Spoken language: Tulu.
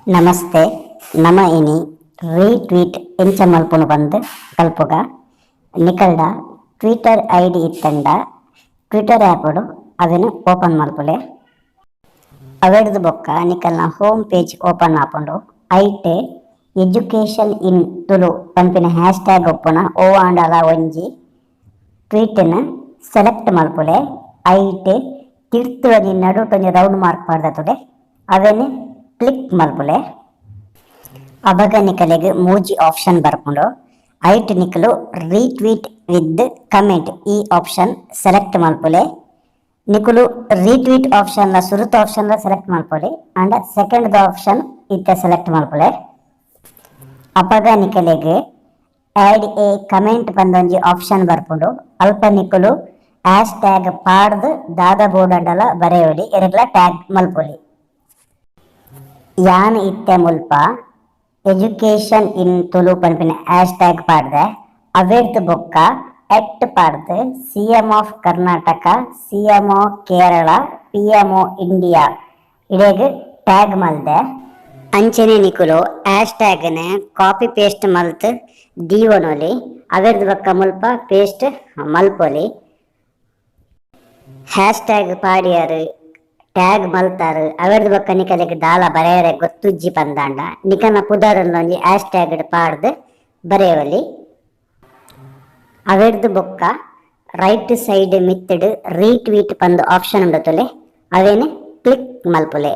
ನಮಸ್ತೆ. ನಮ ಇನಿ ರೀಟ್ವೀಟ್ ಎಂಚ ಮಲ್ಪುನು ಪಂದ್ ಕಲ್ಪುಗ. ನಿಕಲ್ಡ ಟ್ವಿಟರ್ ಐಡಿ ಇತ್ತಂಡ ಟ್ವಿಟರ್ ಆ್ಯಪ್ ಅವೆನ್ ಓಪನ್ ಮಲ್ಪುಲೆ. ಅವೆಡ್ದು ಬೊಕ್ಕ ನಿಕಲ್ನ home page open ಆಪುಂಡು. ಐಟ್ ಎಜುಕೇಶನ್ ಇನ್ ತುಳು ಪನ್ಪಿನ ಹ್ಯಾಶ್ ಟ್ಯಾಗ್ ಉಪ್ಪುನ ಒವ್ ಆಂಡಲ ಒಂಜಿ ಟ್ವೀಟ್ನ್ ಸೆಲೆಕ್ಟ್ ಮಲ್ಪುಲೆ. ಐಟ್ ತಿರ್ತ್ ಒಂಜಿ ನಡುಟ್ ಒಂಜಿ ರೌಂಡ್ ಮಾರ್ಕ್ ಪಾಡ್ದತುಲೆ, ಅವೆನ್ ಕ್ಲಿಕ್ ಮಲ್ಪುಲೆ. ಅಪಗ ನಿಕಲೆಗ್ ಮೂಜಿ ಆಪ್ಷನ್ ಬರ್ಪುಂಡು. ಐಟ್ ನಿಕುಲು retweet with comment ಈ ಆಪ್ಷನ್ ಸೆಲೆಕ್ಟ್ ಮಲ್ಪುಲೆ. ನಿಕುಲು ರೀಟ್ವೀಟ್ ಆಪ್ಷನ್ ಲ ಸುರುತ ಆಪ್ಷನ್ ಲ ಸೆಲೆಕ್ಟ್ ಮಲ್ಪೊಲಿ, and second the option ಇತ್ತೆ ಸೆಲೆಕ್ಟ್ ಮಲ್ಪುಲೆ. ಅಪಗ ನಿಕಲೆಗ್ add A comment ಪಂದೊಂಜಿ option ಬರ್ಪುಂಡು. ಅಲ್ಪ ನಿಕುಲು ಹ್ಯಾಶ್ ಟ್ಯಾಗ್ ಪಾಡ್ದ್ ದಾದ ಬೋಡಂಡಲ ಬರೆಯೊಲಿ, ಎರೆಗ್ಲ ಟ್ಯಾಗ್ ಮಲ್ಪೊಲಿ. ಯಾನ್ ಇತ್ತೆ ಮುಲ್ಪ ಎಜುಕೇಶನ್ ಇನ್ ತುಳು ಪನ್ಪಿನ ಹ್ಯಾಶ್ ಟ್ಯಾಗ್ ಪಾಡ್ದೆ. ಅವೆರ್ದ್ ಬೊಕ್ಕ ಎಟ್ ಪಾಡ್ದ್ CM of Karnataka, CM of Kerala, PM India ಇಡೆಗ್ tag ಮಲ್ದೆ. ಅಂಚನೆ ನಿಕುಲು ಹ್ಯಾಶ್ ಟ್ಯಾಗ್ ನ್ ಕಾಪಿ ಪೇಸ್ಟ್ ಮಲ್ತ್ ದೀವೊನೊಲಿ. ಅವೆರ್ದ್ ಬೊಕ್ಕ ಮುಲ್ಪ ಪೇಸ್ಟ್ ಮಲ್ಪೊಲಿ. ಹ್ಯಾಶ್ ಟ್ಯಾಗ್ ಪಾಡಿಯರ್, ಟ್ಯಾಗ್ ಮಲ್ತಾರ್, ಅವೆರ್ದ್ ಬೊಕ್ಕ ನಿಕಲೆಗ್ ದಾಲ ಬರೆಯರೆ ಗೊತ್ತುಜ್ಜಿ ಪಂದಾಂಡ ನಿಕನ ಪುದರ್ ಒಂಜಿ ಹ್ಯಾಶ್ ಟ್ಯಾಗ್ ಪಾಡ್ದ್ ಬರೆಯೊಲಿ. ಅವೆರ್ದ್ ಬೊಕ್ಕ ರೈಟ್ ಸೈಡ್ ಮಿತ್ತುಡ್ ರೀಟ್ವೀಟ್ ಪಂದ್ ಆಪ್ಷನ್ ಉಂಡು ತೂಲೆ, ಅವೆನ್ ಕ್ಲಿಕ್ ಮಲ್ಪುಲೆ.